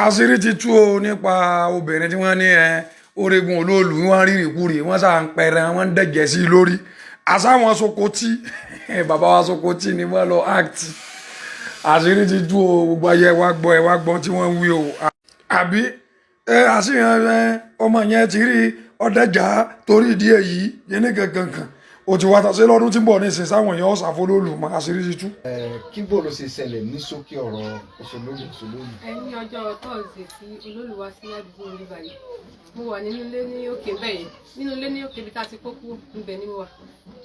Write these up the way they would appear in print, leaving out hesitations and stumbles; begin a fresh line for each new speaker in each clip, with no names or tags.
Àṣírí ti tú o nípa obìnrin tí wọ́n ní ẹ oregun olóòlù, wọ́n rírì kúrì, wọ́n sà ń pẹran, wọ́n ń dẹ̀jẹ̀ sí i lórí. Àsáwọn Sokoti, bàbá wa Sokoti ni wọ́n lọ act. Àṣírí ti tú o. Gbogbo ayé wa gbọ́, ẹ wá gbọ́ tí wọ́n ń wí o. Àbí ẹ àṣìyàn ẹ ọmọ yẹn ti rí ọdẹjà torí ìdí èyí yẹn ní kankan o ti wá ta sí lọ́dún tí ń bọ̀ nísìnyí sáwọn èèyàn ọ̀sàfólólù mọ́. Àṣírí ti tú.
Ẹ kí bó ló ṣe ṣẹlẹ̀ ní ṣókí ọ̀rọ̀ Òṣòlólù Òṣòlólù?
Ẹ ní ọjọ́ Thursday tí olólù wá sí àdúgbò orí báyìí, mo wà nínú ilé ní òkè bẹ́ẹ̀ yẹn, nínú ilé ní òkè ibi tá a ti kó kú, ibẹ̀ ni mo wà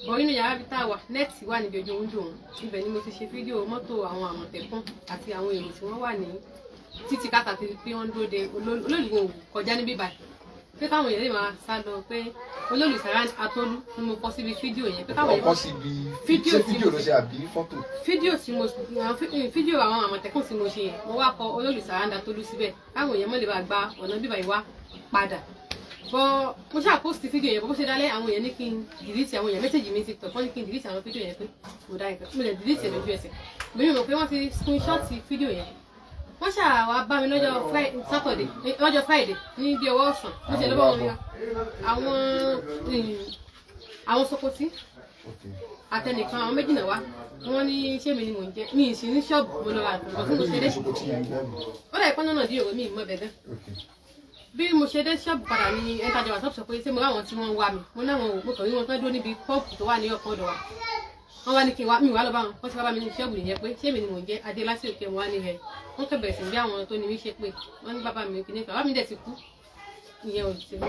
bọ̀. Nínú yàrá ibi tá a wà, net wà níbi ojú window òun. Ibẹ̀ ni mo ti ṣe fídíò mọ́tò àwọn Àmọ̀tẹ́kùn àti àwọn èrò tí wọ́n wà ní títí káàkiri pé wọ́n ń dúró de olólù kò kọjá níbí báyìí, pé káwọn èèyàn lè máa sá lọ, pé olólù Saran Atolu ni mo kọ síbi fídíò yẹn, pé káwọn
ọkọ
èèyàn
síbi
Fídíò
ṣé
tí
fídíò
mo
ló ṣe àbí fọ́tò?
Fídíò tí mo fídíò àwọn Àmọ̀tẹ́kùn tí mo ṣe yẹn, mo wá kọ olólù Saran Atolu síbẹ̀ káwọn èèyàn mọ̀ lè bá gba ọ̀nà bíbá yìí wá padà bọ́. Mo ṣáà post fídíò yẹn bó ṣe dálẹ́. Àwọn èèyàn ní kí n delete, àwọn èèyàn message mi TikTok, wọ́n ní kí n delete àwọn fídíò yẹn pé mo dá ìfẹ́. Mo lè delete ẹ̀ lójú ẹsẹ̀. Mi mọ̀ pé wọ́n ti screenshot fídíò yẹn. Wọ́n ṣáà wá bá mi lọ́jọ́ Saturday, lọ́jọ́ Friday ní bí ọwọ́ ọ̀sán. Mo ṣe lọ́wọ́ wọn àwọn Sokoti àtẹnìkan, àwọn méjì náà wá. Wọ́n ní ṣé mi ni mò ń jẹ́ mi ì sí ní ṣọ́ọ̀bù, mo lọ ra nǹkan tí mo ṣe dé.
Sokoti yẹn gbẹ́ mi.
Ó dà ìpọ́n náà dí òwe mi ìmọ̀ bẹ̀ gan. Bí mo ṣe dé ṣọ́ọ̀bù padà ní ẹ̀ńtàjọba ṣọ́ọ̀bù sọ pé ṣé mo ráwọn tí wọ́n ń wá mi. Mo náwọn ò, mo kàn rí wọn tán dúró níbi pọ́ọ̀pù tó wà ní ọkọ̀ ọ̀dọ̀ wa. Wọ́n wá ní kí n wá, mi wá lọ bá wọn. Wọ́n ti wá bá mi ní ṣọ́ọ̀bù nìyẹn pé ṣé mi ni mò ń jẹ́ adé láti òkè. Wọn wá ní ẹ wọ́n kẹ́ bẹ̀rẹ̀ sí bí àwọn tó ní mí ṣe pé wọ́n ní bàbá mi kìíní kan, bàbá mi dẹ̀ ti kú, ìyẹn ò sí mú.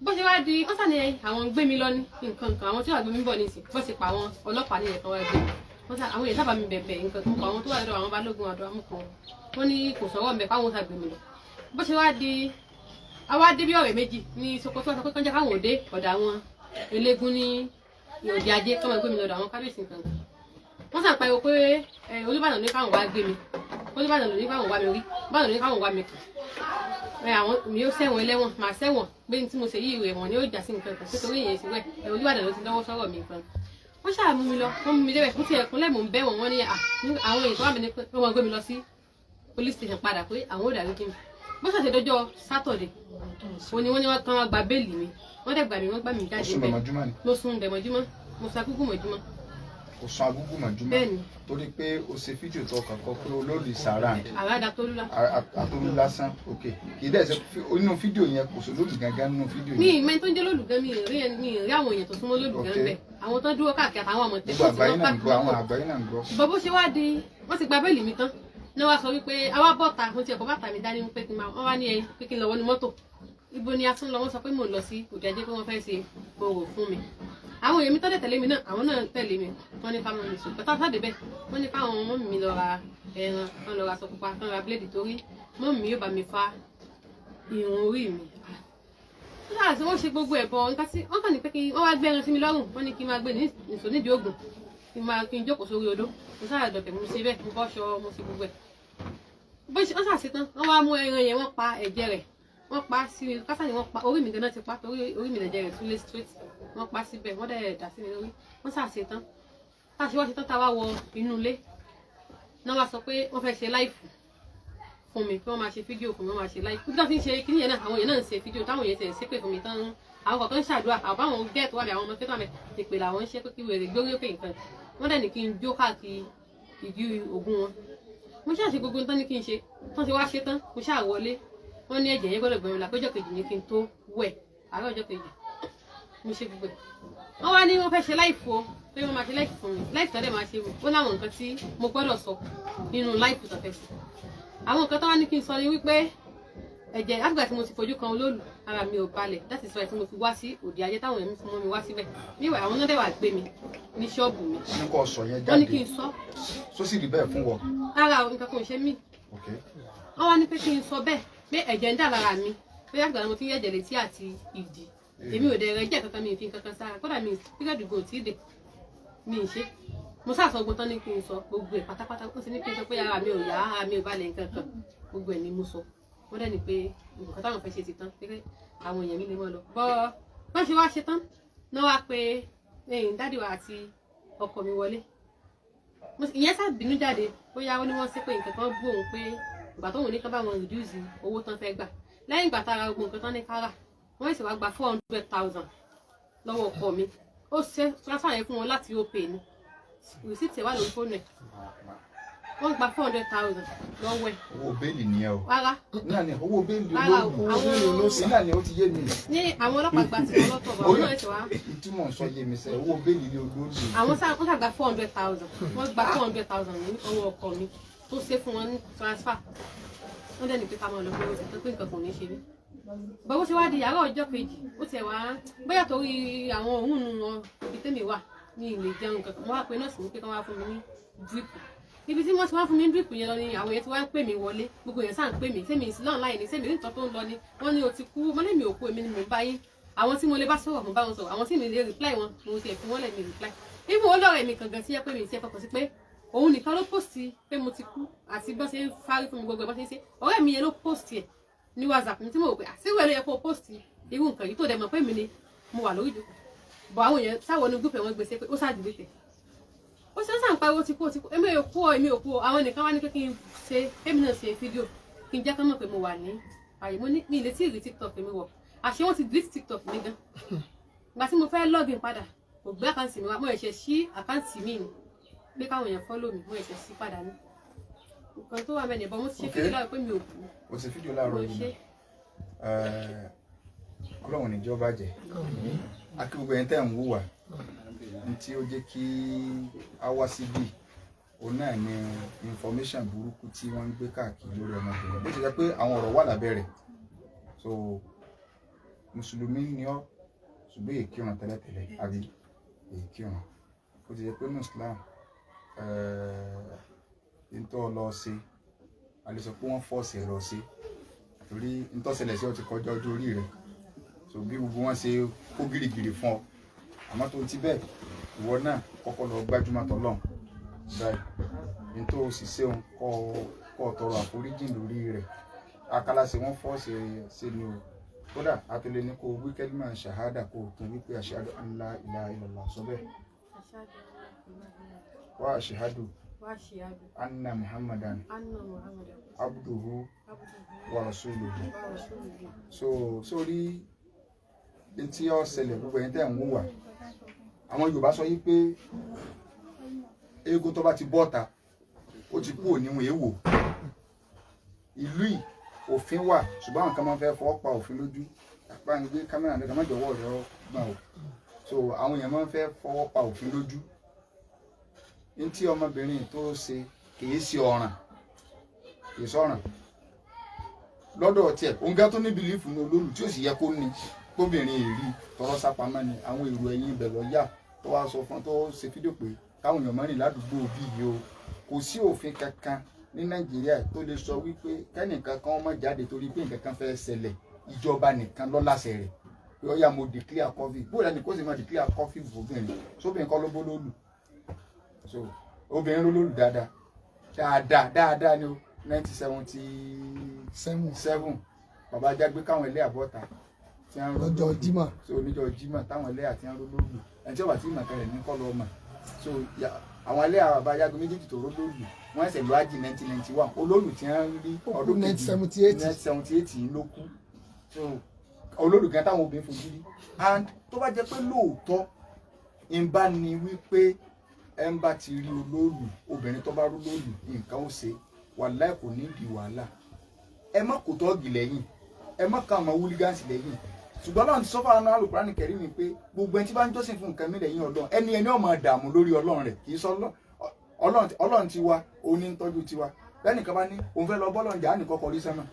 Bó ṣe wá di wọ́n sàní àwọn gbé mi lọ ní nǹkan nǹkan, àwọn tí wàá gbé mi bọ̀ nísìn, bó ṣe pa àwọn ọlọ́pàá nìyẹn kan wá gbé mi. Wọ́n sà àwọn èèyàn sábà mi bẹ̀bẹ̀ nǹkan kan pa àwọn tó wà lọ́dọ̀ àwọn balógun àdó amúkan. Wọ́n ní kò sọ̀rọ̀ mbẹ̀ káwọn sà gbé mi lọ. Bó ṣe wá di àwa dé bí ọ̀rẹ́ méjì ní Sokoto, wọ́n sọ pé kánjá káwọn òde ọ̀dọ̀ àwọn eléégún ní òde ajé kọ́mọ gbé mi lọ́dọ̀ àwọn kábíyèsí nǹkan kan. Wọ́n sàn pariwo pé Olúbàdàn ní káwọn wá gbé mi, Olúbàdàn ló ní káwọn wá mi rí, Olúbàdàn ló ní káwọn wá mi kàn ẹ, àwọn mi ó ṣẹ̀wọ̀n ẹlẹ́wọ̀n, màá ṣẹ̀wọ̀n, pé tí mo ṣe yí ìwé ẹ̀wọ̀n ni ó jà sí nǹkan kan, pé torí ìyẹn sí wẹ̀ ẹ Olúbàdàn ló ti lọ́wọ́ sọ̀rọ̀ mi nǹkan. Wọ́n ṣáà mú mi lọ, wọ́n mú mi débẹ̀, mo ti ẹ̀kúnlẹ̀, mò ń bẹ̀ wọ́n. Wọ́n ní àwọn èèyàn tó wà mí ní pé wọ́n gbé mi lọ sí police station padà, pé àwọn ò dàrí kí mi. Bó ṣàṣẹ dọjọ́ Saturday òní, wọ́n ní wọ́n kàn wá gba béèlì mi. Wọ́n dẹ̀ gbà mí, wọ́n gbà mí
Ó
jáde
sùn
bẹ́ẹ̀.
mọ̀júmọ́ ni?
Mo sùn bẹ̀ mọ́júmọ́, mo sa kúkú mọ́júmọ́.
Kò sun agúgù mọ̀júmọ́?
Bẹ́ẹ̀ni.
Torí pé o ṣe fídíò tó kàn kọ pé olólù Saran
Àràdà tó lúla.
Àtolú lásán. Ok, kì í dẹ̀ ṣe inú fídíò yẹn kò sólólù gangan nínú fídíò
Mi
yẹn.
ìmọ̀ tó ń jẹ́ lólù gan, mi ì rí mi ì rí àwọn èèyàn tó súnmọ́ lólù gan bẹ́ẹ̀, àwọn tó ń dúró káàkiri àtàwọn àmọ̀tẹ́kùn
Gbogbo
tí
àgbáyé
wọ́n
náà ń gbọ́, àwọn
pàkó.
àgbáyé náà ń gbọ́.
Bọ́ bó ṣe wá di wọ́n ti gba béèlì mi tán ní wàá sọ wípé àwa bọ́ta, mo ti ẹ̀kọ́ bàtà mi dání pé kí n máa, wọ́n wá ní ẹyin pé kí n lọ wọnú mọ́tò. Ibo ni a tún lọ? Wọ́n sọ pé mò ń lọ sí òde ajé, pé wọ́n fẹ́ ṣe orò fún mi. Àwọn èèyàn mi tọ́lẹ̀ tẹ̀lé mi náà, àwọn náà tẹ̀lé mi. Wọ́n ní káwọn mi sùn pẹ̀tà sáde bẹ́ẹ̀. Wọ́n ní káwọn ọmọ mi lọ ra ẹran, wọ́n lọ ra aṣọ pupa, wọ́n ra bíléèdì torí mọ́ mi yóò bá mi fa irun orí mi. Nígbà tí wọ́n ṣe gbogbo ẹ̀bọ nǹkan tí wọ́n kàn ní pé kí wọ́n wá gbé ẹran sí mi lọ́rùn, wọ́n ní kí n máa gbé ní nìṣó nídìí ògùn, kí n máa kí n jókòó sórí odó. Mo sáà dọ̀bẹ̀, mo ṣe bẹ́ẹ̀, mo bọ́ṣọ, mo ṣe gbogbo ẹ̀. Bó ṣe wọ́n ṣàṣe tán, wọ́n wá mú ẹran yẹn, wọ́n pa ẹ̀jẹ̀ rẹ̀, wọ́n pa sí mi kásá ni wọ́n pa orí mi gan-an ti pa, torí orí mi lẹ̀jẹ̀ rẹ̀ túlé straight. Wọ́n pa síbẹ̀, wọ́n dẹ̀ dà sí mi lórí. Wọ́n ṣàṣe tán, tá a ṣe wá ṣe tán, tá a wá wọ inú ilé náà, wá sọ pé wọ́n fẹ́ ṣe live fún mi, pé wọ́n máa ṣe fídíò fún mi, wọ́n máa ṣe live. Bí wọ́n ti ń ṣe kíní yẹn náà, àwọn èèyàn náà ń ṣe fídíò táwọn èèyàn ti ń ṣépè fún mi tán. Àwọn kọ̀ọ̀kan ń ṣàdúrà, àbáwọn gẹ́ẹ̀tì wà mí, àwọn ọmọ kẹ́tọ́ àmì ìpè làwọn ń ṣe pé kí wèrè gbórí òkè nǹkan. Wọ́n dẹ̀ ní kí n jó káàkiri ìdí ògùn wọn. Mo ṣáà ṣe gbogbo tán ní kí n ṣe tán, ti wá ṣe tán, mo ṣáà wọlé. Wọ́n ní ẹ̀jẹ̀ yẹn gbọ́dọ̀ gbẹ̀rún la, péjọ kejì ní kí n tó wẹ̀. Àárọ̀ ọjọ́ kejì mo ṣe gbogbo ẹ̀. Wọ́n wá ní wọ́n fẹ́ ṣe live o, pé wọ́n máa ṣe live fún mi. Live tọ́lẹ̀ máa ṣe, ó láwọn nǹkan tí mo gbọ́dọ̀ sọ nínú live tó fẹ́ sọ. Àwọn nǹkan tó wá ní kí n sọ ni wípé ẹ̀jẹ̀ látìgbà tí mo ti fojú kan olóòlù, ara mi ò balẹ̀. That is why tí mo fi wá sí òde ayé táwọn èèyàn mi fi mọ́ mi wá síbẹ̀. Níwẹ̀ àwọn náà dẹ̀ wá gbé mi ní ṣọ́ọ̀bù mi.
Ní kò sọ yẹn
Wọ́n ní kí
jáde?
n sọ.
Só sì rí bẹ́ẹ̀ fún wọ?
Ara nǹkan kan ò ṣe mí. Wọ́n wá ní pé kí n sọ bẹ́ẹ̀ pé ẹ̀jẹ̀ ń dà lára mi, pé látìgbà tí mo ti ń yẹ̀jẹ̀ létí àti ìdí. Èmi ò dẹ̀ rẹ jẹ́ kankan, mi ì fi kankan sára, kódà mi period gan ò tí ì dé, mi ì ṣe. Mo sáà sọ ogun tán ní kí n sọ gbogbo ẹ̀ pátápátá. Wọ́n ti ní kí n sọ pé ara mi ò yá, ara mi ò balẹ̀, nǹkan kan, gbogbo ẹ̀ ni mo sọ. Wọ́n dẹ̀ ní pé nǹkan táwọn fẹ́ ṣe ti tán, pé àwọn èèyàn mi lè mọ́ lọ bọ́. Bọ́n ṣe wá ṣe tán náà, wá pé ẹ̀yìn daddy wa àti ọkọ mi wọlé. Ìyẹn sá bínú jáde, bóyá ó ní wọ́n ṣépè nǹkan kan bú òun pé kò Ìgbà tóun ní kán bá wọn reduce owó tán fẹ́ gbà. Lẹ́yìn ìgbà tá a ra gbogbo nǹkan tán ní ká rà, wọ́n sì wá gba 400,000 lọ́wọ́ ọkọ mi. Ó ṣe transfer yẹn fún wọn láti Opay ni, receipt ẹ̀ wà lórí fóònù ẹ̀. Wọ́n gba 400,000 lọ́wọ́ ẹ̀.
Owó bẹ́ẹ̀lì nìyẹn o.
Rárá.
Náà ni owó bẹ́ẹ̀lì.
Rárá o,
olóòlù
àwọn
náà ni ó ti yé mi.
Ní àwọn ọlọ́pàá gba tiwọn lọ́tọ̀ bọ̀, àwọn náà ṣe wá.
Ìtumọ̀ sọ yé mi sẹ́, owó bẹ́ẹ̀lì ni olóòlù.
Àwọn sáà wọ́n ṣàgbà 400,000, wọ́n gba 400,000 ní ọwọ́ ọkọ mi tó ṣe fún wọn ní transfer. Wọ́n dẹ̀ ní pé ká máa lọ, pé ó ti tó, pé nǹkan kò ní ṣe mí. Bọ́wọ́ ṣe wá di àárọ̀ ọjọ́ kejì, ó tiẹ̀ wá bóyá torí àwọn òun wọn ibi tẹ́mi wà ní ilé jẹun kankan. Mo wá pe nọ́ọ̀sì ní pé kí wọ́n wá fún mi ní drip. Ibi tí wọ́n ti wá fún mi ní drip yẹn lọ ni àwọn yẹn ti wá ń pè mí wọlé. Gbogbo yẹn sáà ń pè mí, sẹ́mi sí online ni, sẹ́mi nǹkan tó ń lọ ni. Wọ́n ní o ti kú. Wọ́n ní mi ò kú, èmi ni mò ń bá yín. Àwọn tí mo lè bá sọ̀rọ̀, mo bá wọn sọ̀rọ̀. Àwọn tí mi lè reply wọn, mo ti fi wọ́n lẹ̀, mi reply. Even olóòrè mi kankan sí ẹ pé mi ti ẹ fọkàn sí pé òun nìkan ló post pé mo ti kú àti bọ́n ṣe ń fárí fún mi, gbogbo ẹ̀ bọ́n ṣe ń ṣe. Ọ̀rẹ́ mi yẹn ló post ẹ̀ ní WhatsApp mi tí mo rò pé àṣírí ẹ̀ ló yẹ kó post irú nǹkan yìí, tó dẹ̀ mọ̀ pé mi ni mo wà lórí ìjókòó bọ̀. Àwọn èèyàn sáwọn ní group ẹ̀, wọ́n gbèsè pé ó ṣáà delete ẹ̀. Ó ṣe ń sàn pariwo ti kú, ó ti kú, èmi ò kú ọ, èmi ò kú ọ. Àwọn nìkan wá ní pé kí n ṣe, kémi náà ṣe fídíò, kí n jẹ́ kán mọ̀ pé mo wà ní àyè. Mo ní mi ì lè tí ì rí TikTok mi wọ̀. Àṣé wọ́n ti delete TikTok mi gan. Ìgbà tí mo fẹ́ login padà, kò gbé account mi wá. Mo ṣẹ̀ṣẹ̀ ṣí account mi ni pé káwọn èèyàn follow mi. Mo ṣẹ̀ṣẹ̀ ṣí padà ní nǹkan tó wà mẹ́rin bọ́. Mo ti ṣe fídíò láàárọ̀ pé mi ò kú.
O ti fídíò láàárọ̀
Mo
yìí.
ṣe.
Ọlọ́run níjọ́ bàjẹ́. Akí gbogbo ẹ̀yin tẹ́ ń wò wá ní tí ó jẹ́ kí a wá síbí, òun náà ni information burúkú tí wọ́n ń gbé káàkiri lórí ọmọbìnrin, bó ti jẹ́ pé àwọn ọ̀rọ̀ wà lábẹ́ rẹ̀. So mùsùlùmí ni ọ́, ṣùgbọ́n èyí kírun tẹ́lẹ̀tẹ́lẹ̀ àbí èyí kírun. Bó ti jẹ́ pé ní Islam ẹ̀ẹ́n tó lọ ṣe, a lè sọ pé wọ́n force ẹ̀ lọ ṣe, torí ntọ́sẹ̀lẹ̀ sí ọ ti kọjá ọjọ́ orí rẹ̀. So bí gbogbo wọn ṣe kó gírígírí fún ọ, àmọ́ tó ti bẹ́ẹ̀, ìwọ náà kọ́kọ́ lọ gbájúmọ́ tọ́lọ́run báyìí. Ní tó o sì ṣeun, kọ́ ọ tọrọ àforíjìn lórí rẹ̀. Akálàṣe wọ́n force ṣe ni o. Kódà àtúlẹ̀ ní kó wí kẹ́límà ṣàhádà, kó o tún wípé ashhadu an la ilaha illallah, sọ bẹ́ẹ̀. Wa ashhadu
Wá ṣe àdùn
anna muhammadan
anna Muhammadan
abduhu
abduhu
wa rasuluhu.
Wa rasuluhu.
So sórí etí ó ṣẹlẹ̀, gbogbo ẹ̀yin tẹ́ ń wò wá, àwọn Yorùbá sọ yí pé eégún tó bá ti bọ́ta, ó ti kú òníwọ̀n èèwò. Ìlú yìí òfin wà, ṣùgbọ́n àwọn kan máa ń fẹ́ fọwọ́ pa òfin lójú. Apá ń gbé kámẹ́rà nígbà má jọ̀wọ́ rẹ̀ ọ́ gbọ̀n o. So àwọn èèyàn máa ń fẹ́ fọwọ́ pa òfin lójú. Ní tí ọmọbìnrin tó ṣe kìí ṣe ọ̀ràn, kìí ṣọ̀ràn lọ́dọ̀ tiẹ̀. Òun gá tó ní belief ní olóòlù tí ó sì yẹ kó ní kóbìnrin èrí tọrọ sápamọ́ ni. Àwọn èrò ẹ̀yìn ibẹ̀ lọ yà tó wá sọ fún tó ṣe fídíò pé káwọn èèyàn mọ́rin ládùúgbò bí yìí o. Kò sí òfin kankan ní Nàìjíríà tó lè sọ wípé kẹ́nìkan kan má jáde torí pé nǹkan kan fẹ́ ṣẹlẹ̀. Ìjọba nìkan ló láṣẹ rẹ̀ pé ó yá, mo declare curfew. Bóyá ni kó sì máa declare curfew fòbìnrin sóbìnrin kọ́ ló bó lóòlù. So obìnrin ló lóòlù dáadáa dáadáa dáadáa ni o. 1977
Seven.
Bàbá Ajágbé káwọn ilé àbọ̀ta tí wọ́n ń ró
Lọ́jọ́
lóòlù.
Jímọ̀.
So níjọ́ Jímọ̀ táwọn ilé àti ń ró lóòlù, ẹni tí ó bá tí ìmọ̀ kẹrẹ̀ ní kọ́ lọ́ọ́ mọ̀. So àwọn ilé àwọn bàbá Ajágbé méjèèjì tó ró lóòlù, wọ́n ṣẹ̀ṣẹ̀ lọ ájì 1991. Olóòlù tí wọ́n rí
Ó kú
ọdún kejì
1978.
1978 yìí ló kú. So olóòlù gan táwọn obìnrin fojú rí. And tó bá jẹ́ pé lóòótọ́ ń bá ní wípé ẹ ń bá ti rí olóòlù, obìnrin tó bá rí olóòlù, nǹkan ó ṣe, wàláì kò ní di wàhálà. Ẹ má kò tọ́ọ̀gì lẹ́yìn, ẹ má kàn àwọn hooligans lẹ́yìn. Ṣùgbọ́n náà ti sọ fún àwọn Al-Qur'ani Karim mi pé gbogbo ẹni tí bá ń jọ́sìn fún nǹkan mi lẹ́yìn Ọlọ́run, ẹni ẹni ó máa dààmú lórí Ọlọ́run rẹ̀. Kì í sọ Ọlọ́run. Ọlọ́run tiwa òní ń tọ́jú tiwa. Bẹ́ẹ̀ nìkan bá ní òun fẹ́ lọ bọ́lọ̀ jà á nìkan kọrí sẹ́mà.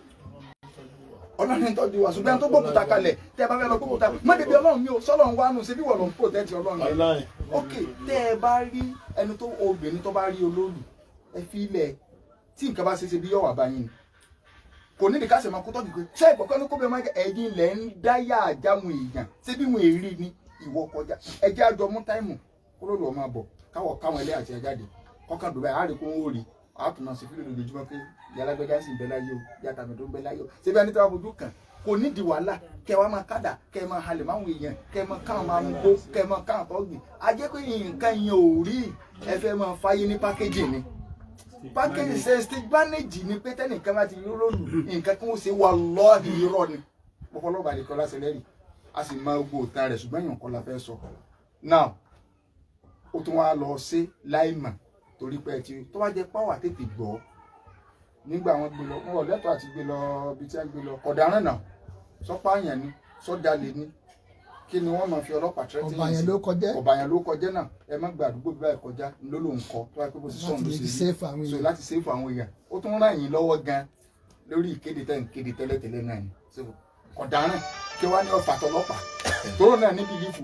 Ọlọ́run ń tọ́jú wa, ṣùgbọ́n ẹni tó gbókùtà kalẹ̀, tẹ́ ẹ bá fẹ́ lọ gbókùtà má débi Ọlọ́run mi ò sọ́lọ́run wá nù. Ṣe bí wọ́n lọ ń protect Ọlọ́run yẹn?
Wàláì.
Ok, tẹ́ ẹ bá rí ẹni tó obìnrin tó bá rí olóòlù, ẹ fi ilẹ̀. Tí nǹkan bá ṣe ṣe bí yọ̀wà bá yín ni, kò ní ìdíkà ṣe máa kó tọ́jú pé ṣé ìgbọ̀kọ́ ní kó bẹ́ẹ̀ máa ẹ̀yin lẹ̀ ń dáyà àjámu èèyàn. Ṣé bí wọn èrí ni ìwọ kọjá? Ẹ jẹ́ àjọ mú time kó lóòlù ọmọ bọ̀ káwọ̀ káwọn ẹlẹ́yà àti ẹjáde kọ́kàn dùbẹ́ àárín kó ń rí àtúnà sí fílẹ̀ lójoojúmọ́ pé ìyá alágbèjà sì ń bẹ láyé o, ìyá tàbí tó ń bẹ láyé o. Ṣé bí ẹni tó wà fojú kàn kò nídìí wàhálà, kẹ wàá máa kádà, kẹ máa halẹ̀ máwọn èèyàn, kẹ máa káwọn máa mú gbó, kẹ máa káwọn tọ́gbìn. A jẹ́ pé nǹkan yẹn ò rí, ẹ fẹ́ máa fáyé ní pákéjì ni. Package ṣe stage manage ni pé tẹnìkan bá ti rí róòlù, nǹkan kan ó ṣe wà lọ́ọ̀hìn. Irọ́ ni pọpọlọpọ àdìkọ́ láṣẹ lẹ́rìí, a sì máa gbọ́ òtá rẹ̀, ṣùgbọ́n èèyàn kọ́ la fẹ́ sọ. Now, ó tún wá lọ ṣe láìmọ̀ torí pé ẹ ti tó wá jẹ́ páwà tètè gbọ́ nígbà wọn gbé lọ, wọn ò lẹ́tọ̀ọ́ àti gbé lọ ibi tí wọ́n gbé lọ. Kọ̀dáràn náà sọ́pààyàn ni, sọ́jalè ni, kí ni wọ́n máa fi ọlọ́pàá threatening?
Ọba yẹn ló kọjá.
Ọba yẹn ló kọjá náà. Ẹ má gba àdúgbò bí báyìí kọjá ló ló ń kọ tó wáyé pé bó ṣe sọ̀rọ̀ ló
láti lè
ṣe
fi
rí.
save àwọn
So
èèyàn.
láti save àwọn èèyàn, ó tún ràn yín lọ́wọ́ gan lórí ìkéde tẹ́ ń kéde tẹ́lẹ̀tẹ́lẹ̀ náà ni. So ọ̀daràn kí wàá ní ọ̀fà tọlọ́pàá tóró náà ní belief.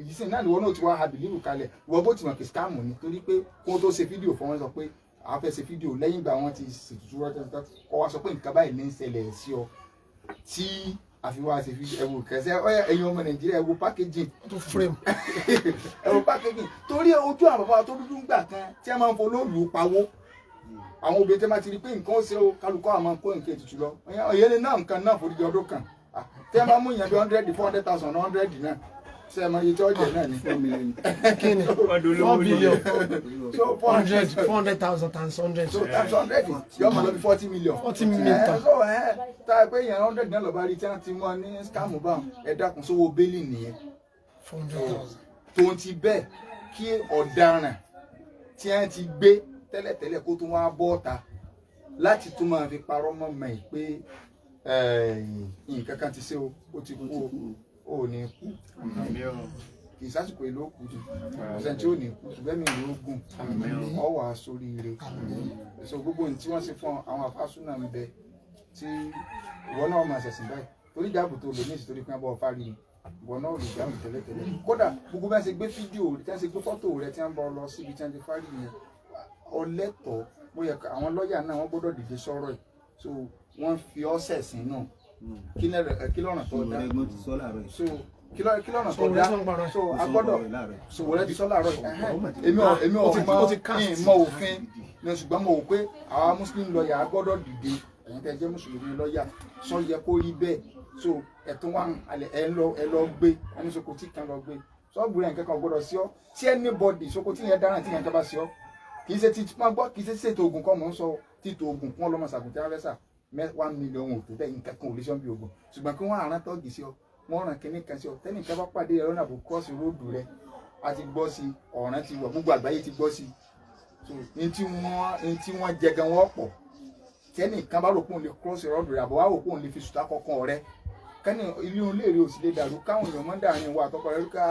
Ìsìn náà ni wọn náà ti wá ha belief kalẹ̀. Ìwọ bó ti mọ̀ pé scam ni, torí pé kó tó ṣe fídíò fún wọn, sọ pé àwọn fẹ́ ṣe fídíò lẹ́yìn ìgbà wọn ti ṣètùtù rọ́tẹ́tẹ́, kọ́ wa sọ pé nǹkan báyìí ní ń ṣẹlẹ̀ sí ọ tí àfi wá ṣe fídíò. Ẹ̀wò kẹsẹ́ ọ̀yà, ẹ̀yin ọmọ Nàìjíríà, ẹ wo packaging.
Tó frame.
Ẹ wo packaging, torí ojú àwọn bàbá tó dúdú ń gbà kan tí a máa ń folóòlù pawó. Àwọn obìnrin tí a máa ti rí pé nǹkan ó ṣe o, kálukọ́ àmọ́ kó nǹkan ètùtù lọ. Ọ̀yẹ́ ni náà, nǹkan náà foríjì ọdún kan tí a máa mú yẹn bí 100, 400,000, 100 náà ṣe é mọ iye tí ó jẹ náà ni.
Kí ni 4 billion?
So
400, 400,000 times 100.
So times 100, yóò máa lọ bí 40 million.
40 million.
So ẹ tá a pé yẹn 100 náà lọ́ba rí tí wọ́n ti mú ọ ní scam báwọn. Ẹ dákun, sówó bẹ́ẹ̀lì nìyẹn.
400,000.
Tó ń ti bẹ́ẹ̀, kí ọ̀daràn tí wọ́n ti gbé tẹ́lẹ̀tẹ́lẹ̀ kó tún wá bọ́ ọ̀ta láti tún máa fi parọ́ mọ́ mọ́ ẹ̀ pé nǹkan kan ti ṣe o, ó ti kú o, ò ní kú. Kì í sásìkò ìlú òkú jù, ọ̀sẹ̀ tí ò ní kú, ṣùgbọ́n mi ìlú ogun ọ wà sórí ire. So gbogbo ohun tí wọ́n ṣe fún àwọn afásúnà ń bẹ tí ìwọ náà máa ṣẹ̀sìn báyìí, torí jáàbù tó lò ní ìsìtorí pé wọ́n bọ́ ọ fárí ni. Ìwọ náà lò jáàbù tẹ́lẹ̀tẹ́lẹ̀. Kódà gbogbo bá ṣe gbé fídíò tí wọ́n ṣe gbé fọ́tò rẹ tí wọ́n bọ́ lọ síbi tí wọ́n ti fárí yẹn, ọlẹ́tọ̀ọ́ bóyá àwọn lọ́ọ̀yà náà wọ́n gbọ́dọ̀ dìde sọ̀rọ̀ yìí. So wọ́n fi ọ́ ṣẹ̀sìn náà. Kí lọ́ràn tó dá? So kí lọ́ràn tó dá? So a gbọ́dọ̀ Sowore ti sọ láàárọ̀ yìí. Èmi ò mọ mọ òfin ní, ṣùgbọ́n mo wò pé àwa Muslim lawyer a gbọ́dọ̀ dìde. Ẹ̀yin tẹ́ jẹ́ mùsùlùmí lọ́ọ̀yà, sọ yẹ kó rí bẹ́ẹ̀. So ẹ̀tún wa ẹ lọ gbé ẹni Sokoti kan lọ gbé sọ́ọ̀bù rẹ̀, nǹkan kan gbọ́dọ̀ sí ọ tí anybody Sokoti yẹn dáràn tí yẹn kan bá sí ọ. Kì í ṣe ti máa gbọ́, kì í ṣe ṣètò oògùn kan mò ń sọ. Títò oògùn kún ọlọ́mọ ṣàgùn tí wọ́n fẹ́ sà 1 million ò tó bẹ́ẹ̀, nǹkan kan ò lè sọ bí oògùn. Ṣùgbọ́n kí wọ́n àrán tọ́ọ̀gì sí ọ, wọ́n ràn kínní kan sí ọ, tẹ́nìkan bá pàdé ẹ̀rọ náà bò cross road rẹ, a ti gbọ́ sí ọ̀ràn ti wà, gbogbo àgbáyé ti gbọ́ sí. So ní tí wọ́n jẹ gan wọ́n pọ̀. Tẹ́nìkan bá rò pé òun lè cross road rẹ, àbọ̀ wá rò pé òun lè fi sùtá kọ̀ọ̀kan rẹ, kẹ́ni ilé òun léèrè òsì lè dàrú, káwọn èèyàn mọ́ dàrin wa àtọkọ rẹ ká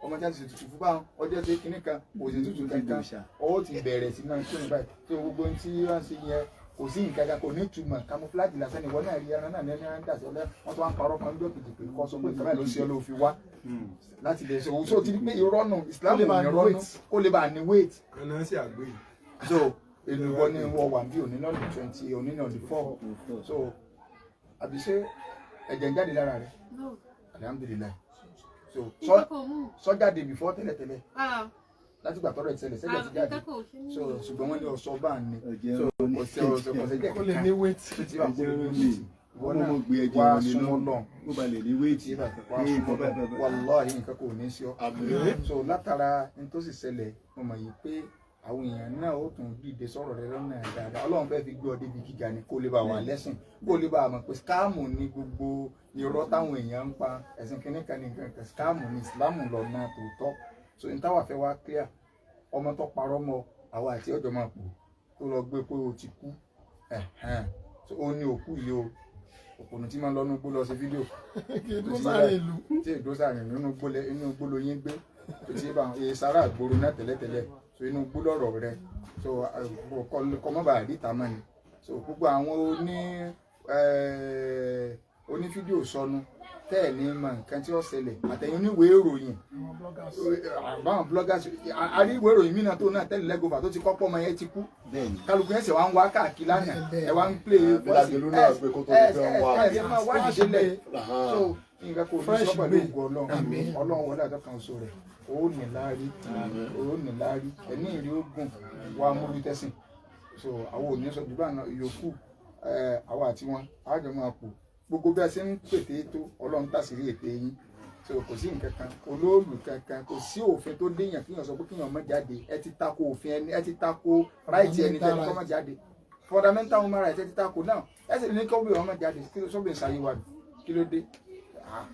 ọmọ tí wọ́n ti ṣètùtù fún báwọn ọjọ́ tí kinní kan kò sí tutù kankan, ọwọ́ ti bẹ̀rẹ̀ sí náà kí ni báyìí. Tó gbogbo ohun tí wọ́n ṣe yẹn, kò sí nǹkan kan, kò ní ìtumọ̀, camouflage lásán ni. Ìwọ náà rí ẹran náà ní ẹni dà sí ọlẹ́, wọ́n tó wá ń parọ́ fún ọjọ́ kejì pé kọ́ sọ pé nǹkan báyìí ló ṣe ọ́ ló fi wá láti lè ṣe òun. So ti ní pé irọ́ nù, Islam ò ní irọ́ nù, kó lè bá a ní weight.
Ẹ̀nà sí àgbé yìí.
So èlùbọ́ ni wọ́n wà bí òní náà ní 20, òní náà ní 4. So àbí ṣé ẹ̀jẹ̀ ń jáde lára rẹ̀?
No.
Alhamdulillahi. So
Nǹkan kò mú.
sọ jáde before tẹ́lẹ̀tẹ́lẹ̀?
Ah,
láti gbà tọ́rọ̀ ìṣẹ̀lẹ̀ sẹ́jẹ̀ ti jáde?
Nǹkan kò ṣe mí.
So ṣùgbọ́n wọ́n ní ọ̀sọ́ bá ń ní, so ọ̀sẹ̀ ọ̀sẹ̀ ọ̀sẹ̀ jẹ́
Ó lè ní weight.
Títí wà kó lè ní weight. Ìwọ náà
Ọmọ gbé ẹjẹ
wá
wọn
súnmọ́
nínú
lọ
ó ba lè ní weight.
Wá súnmọ́ lọ, wàláhì nǹkan kò ní sí ọ. So látara ní tó sì ṣẹlẹ̀, mo mọ̀ yìí pé àwọn èèyàn náà ó tún dìde sọ̀rọ̀ rẹ lọ́nà dáadáa. Ọlọ́run fẹ́ fi gbé ọ débi gíga ni, kó lè bá wà lẹ́sìn, kó lè bá mọ̀ pé scam ni gbogbo irọ́ táwọn èèyàn ń pa. Ẹ̀sìn kìíní kan ní nǹkan kan, scam ni. Ìsìlámù lọ́nà tòótọ́. So ní táwa fẹ́ wá clear, ọmọ tó parọ́ mọ́ àwa àti ọjọ́ máa pò tó lọ gbé pé o ti kú. Ẹ̀hẹ́n. So ó ní òkú yìí o, òpònú tí máa ń lọ nú gbó lọ sí fídíò.
Kì í dúró sáré ìlú.
Tí èdò sàrìn nínú gbólẹ, inú gbóló yín gbé tó ti bá wọn sára àgbòrò náà tẹ́lẹ̀tẹ́lẹ̀. So inú gbóló ọ̀rọ̀ rẹ, so kọ́ mọ́ bàa ríta mọ́ ni. So gbogbo àwọn oní fídíò sọnù tẹ́ ẹ̀ ní mọ nǹkan tí ó ṣẹlẹ̀, àtẹ̀yìn oníwèé ìròyìn,
Àwọn bloggers.
Àbáwọn bloggers, àríwé ìròyìn mìíràn tó náà tẹ́lẹ̀ lẹ́gọ̀fà tó ti kọ́pọ̀ ọmọ yẹn ti kú, kálukú yẹn sì wá ń wá káàkiri lánàá, ẹ wá ń play.
Bílágẹ̀lú náà pé kó tó di pé wọ́n wá.
Ẹ ẹ máa wádìí délẹ̀. So nǹkan kò ní sọ pẹ̀lú ògùn Ọlọ́run. Ọlọ́run wọlé àtọ́kàn oṣù rẹ̀, ó ní láárí, ó ní láárí, ẹ̀mí ìrí ogun wa mójú tẹ́sìn. So àwọn ò ní sọ jù bá náà ìyókù. Àwa àti wọn àjọ máa pò. Gbogbo bí a ṣe ń pètè tó, Ọlọ́run tàṣírí ètè yín. So kò sí nǹkan kan, olóòlù kankan, kò sí òfin tó déyàn kíyàn sọ pé kíyàn má jáde. Ẹ ti tako òfin ẹni, ẹ ti tako right ẹni tẹ́ni kọ́ má jáde. Fundamental human right ẹ ti tako náà. Ẹ sì ní kọ́ bí wọ́n má jáde. Kí ló sọ́bìn sáyé wa? Kí ló dé? Ah.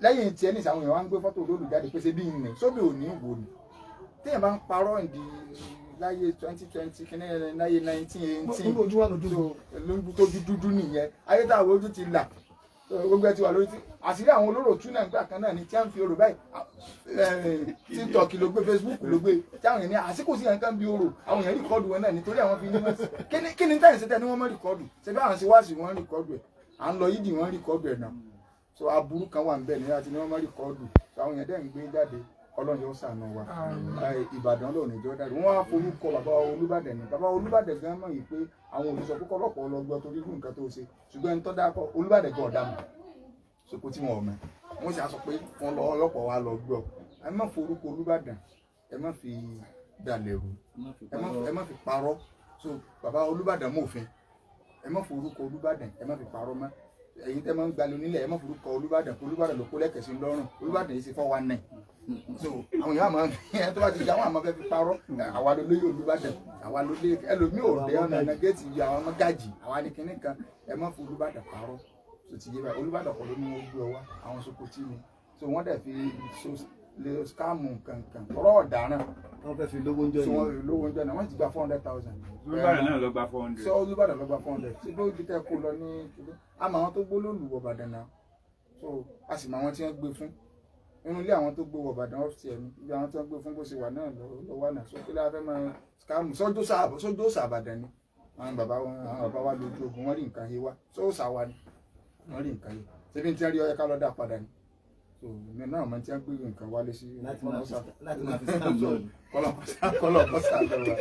Lẹ́yìn tí ẹni sàwọn èèyàn wá ń gbé fọ́tò olóòlù jáde pé ṣe bí ìrìn sóbì ò ní wò ni. Téèyàn bá ń parọ́ ìdí láyé 2020 kíní, láyé 1918.
Níbo ojú wà lójú?
So lójú tó dúdú nìyẹn. Ayé tá àwọn ojú ti là. So, gbogbo ẹ ti wà lórí tí àṣírí àwọn olóró tún náà gbà kan náà ni tí a ń fi orò báyìí. TikTok ló gbé, Facebook ló gbé, tí àwọn èèyàn ní àsìkò sí yẹn kan bí orò, àwọn èèyàn record wọn náà nítorí àwọn fi ní wọn. Kí ni táyà ṣe tẹ ni wọ́n mọ̀ record? Ṣe bí àwọn ṣe wá sí wọ́n record ẹ̀, à ń lọ yídì, wọ́n record ẹ̀ náà. So aburú kan wà níbẹ̀ ní láti ní wọ́n mọ̀ record. So àwọn èèyàn dẹ̀ ń gbé jáde. Ọlọ́run yóò ṣàánú wa. Ìbàdàn lòun ìjọ dáre. Wọ́n á forúkọ bàbá Olúbàdàn ní bàbá Olúbàdàn gan mọ̀ yìí pé àwọn olùsọ púpọ̀ ọlọ́pàá ọlọ́gbọ́ torí irú nǹkan tó ṣe, ṣùgbọ́n ẹni tó dákọ̀ Olúbàdàn gan ọ̀dà mọ̀ sóko tí wọn ò mọ̀. Wọ́n sì á sọ pé wọ́n lọ ọlọ́pàá wa lọ gbọ́. Ẹ má forúkọ Olúbàdàn, ẹ má fi dalẹ̀ rú, ẹ má fi parọ́. So bàbá Olúbàdàn mọ̀fin, ẹ má forúkọ Olúbàdàn, ẹ má fi parọ́ mọ́. Ẹ̀yin tẹ́ máa ń gbalẹ̀ onílẹ̀, ẹ má forúkọ Olúbàdàn pé Olúbàdàn ló kó lẹ́kẹ̀ẹ́ sí lọ́rùn. Olúbàdàn yìí ṣe 419. So àwọn èèyàn máa ń fi ẹ tó bá ti di àwọn àmọ́ fẹ́ fi parọ́. Àwa ló lóye Olúbàdàn, àwa ló lé ẹlòmíì ò dé ọ̀nà ọ̀nà géètì yìí, àwọn ọmọ gàjì, àwa ní kinní kan. Ẹ má fi Olúbàdàn parọ́. So ti yé báyìí, Olúbàdàn kọ́ ló ní wọ́n gbé ọ wá, àwọn Sokoti ni. So wọ́n dẹ̀ fi so lè scam kankan ọ̀rọ̀ ọ̀daràn.
Wọ́n fẹ́ fi lówó ń jọ
So
yìí.
wọ́n fi lówó ń jọ náà, wọ́n ti gba 400,000.
Olúbàdàn náà ló gba 400.
Sọ Olúbàdàn ló gba 400 ṣé ló ibi tẹ́ kó lọ ní kíló àmọ́ àwọn tó gbó lòlù wọ̀ Ìbàdàn náà. So a sì mọ àwọn tí wọ́n gbé fún nínú ilé, àwọn tó gbé wọ̀ Ìbàdàn ọ́fíìsì ẹ̀mí ibi àwọn tí wọ́n gbé fún bó ṣe wà náà lọ wà náà. So kí ló fẹ́ máa scam? Sọ́jọ́ sàbàdàn ni àwọn bàbá wọn, àwọn bàbá wa lójú ogun, wọ́n rí nǹkan he wá. Sọ́wọ́ sàwa ni wọ́n rí nǹkan he ṣebí tí wọ́n rí ọyẹ ká lọ́ dà padà ni. So ní náà mọ̀ tí wọ́n gbé nǹkan wálé sí.
Láti máa fi scam náà ni.
Kọlọ kọsà lọ wa.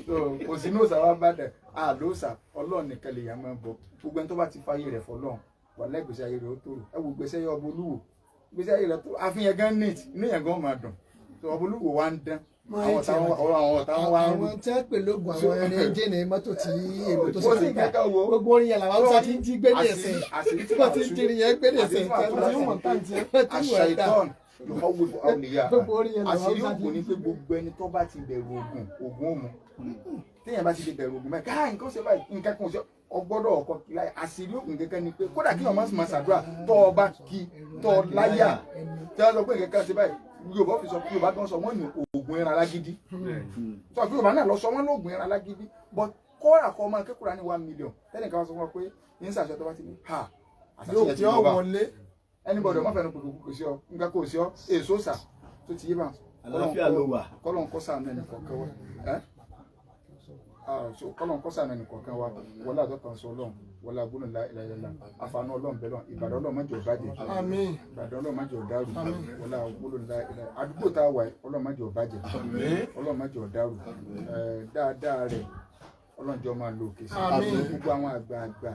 So kò sí ní òòsà wa bá dẹ àlóòsà. Ọlọ́run nìkan lè yàn máa bọ. Gbogbo ẹni tó bá ti fàyè rẹ̀ fọlọ́run wà lẹ́gbẹ̀sẹ̀ ayé rẹ̀ ó tòrò. Ẹ wo gbèsè yẹ ọba Olúwo, gbèsè ayé rẹ̀ tó àfihàn gan neat, inú yẹn gan máa dùn. So ọba Olúwo wa ń dán, àwọn ọ̀tá wọn, àwọn ọ̀tá wọn wá ń rú.
Àwọn tí wọ́n pè lóògùn, àwọn ẹni ẹ́ńjìnì mọ́tò tí èbó tó
Kò sí
ṣe
nǹkan kan wo.
Gbogbo orin yẹn làwọn Haúsá ti ń jí gbé ní ẹsẹ̀.
Àṣírí
tí wọ́n ti ń jírí yẹn gbé ní ẹsẹ̀
àṣírí tí
tí wọ́n tàn tí wọ́n ti wọ̀ ẹ̀dá.
Àṣàìtàn yóò wọ àwòlíyà.
Gbogbo orin yẹn làwọn
Àṣírí
Haúsá ti
ògùn
ń
ni pé gbogbo ẹni tó bá ti bẹ̀rù ògùn, ògùn òmu. Téèyàn bá ti lè bẹ̀rù ògùn báyìí káà nǹkan ṣe báyìí, nǹkan kan ṣe ọgbọ́dọ̀ ọkọ kí láyà. Àṣírí ògùn kẹ́kẹ́ ni pé kódà kí ọmọ sì máa ṣàdúrà tọ́ ọ bá kí tọ́ ọ láyà tí wọ́n sọ pé nǹkan kan ṣe báyìí. Yorùbá fi sọ pé Yorùbá gan sọ wọ́n ní ògùn ẹran alágídí sọ pé Yorùbá náà lọ sọ wọ́n ní ògùn ẹran alágídí, but kóra kọ́ ọmọ akékùrà ní 1 million tẹ́nìkan wá sọ fún wọn pé ní sàṣẹ tó bá ti ní ha àṣàṣe
Yóò
yẹn ti
yóò
lọ bá
wọlé.
Anybody ọmọ fẹnu kò kò sí ọ, nǹkan kò sí ọ, èso sà tó ti yé bá.
Àlàáfíà ló wà.
Kọ́lọ̀ ń kọ́ sànù ẹnì kọ̀ọ̀kan wa ẹ́. Ah, so kọ́lọ̀ ń kọ́ sànù ẹnì kọ̀ọ̀kan wa. Wọlé àtọ́ kan sọ Ọlọ́run, wọlé agbóhùn láìláìlá àfààní Ọlọ́run bẹ́ẹ̀ lọ́n. Ìbàdàn Ọlọ́run má jẹ́ ó bàjẹ́.
Àmín.
Ìbàdàn Ọlọ́run má jẹ́ ó dàrú. Wọlé agbóhùn láìláìlá. Àdúgbò tá a wà yìí, Ọlọ́run má jẹ́ ó bàjẹ́, Ọlọ́run má jẹ́ ó dàrú. Dáadáa rẹ̀ Ọlọ́run jọ máa lo òkè sí.
Àmín.
Gbogbo àwọn àgbààgbà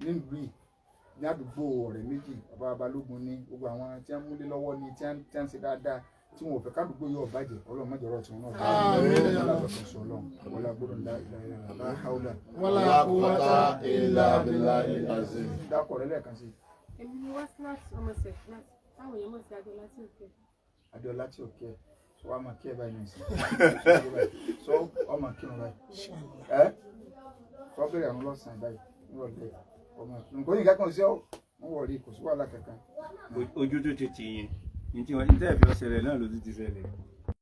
nílùú yìí, ní àdúgbò ọ̀rẹ́ méjì, bàbá Balógun ní gbogbo àwọn tí wọ́n múlé lọ́wọ́ ní tí wọ́n ń ṣe dáadáa tí wọn ò fẹ́ kádùúgbò yóò bàjẹ́, Ọlọ́run má jẹ́ ọ̀rọ̀ tiwọn náà
Àmín.
bàjẹ́. Ọlọ́run sọ Ọlọ́run wọlé agbódò ńlá ìlà ìlà láhàúlà.
Wala
quwwata illa billahi azim.
Dákọ̀ rẹ lẹ́ẹ̀kan sí.
Èmi ni Wasilat ọmọ Sefnat, táwọn èèyàn mọ̀ sí Adéọlá tí ò kẹ́.
Adéọlá tí ò kí ẹ sọ wàá máa kí ẹ báyìí nìyí sọ ọmọ kírun báyìí ẹ sọ bẹ̀rẹ̀ àwọn lọ́sàn-án báyìí nírọ̀lẹ́ ọmọ kírun kò ní kankan sí ọ wọn wọ̀ rí, kò sí wàhálà kankan.
Ojú tó ti tì yín ní tí wọn ní tẹ́ẹ̀ fi ọ̀sẹ̀lẹ̀ náà ló tún ti ṣẹlẹ̀.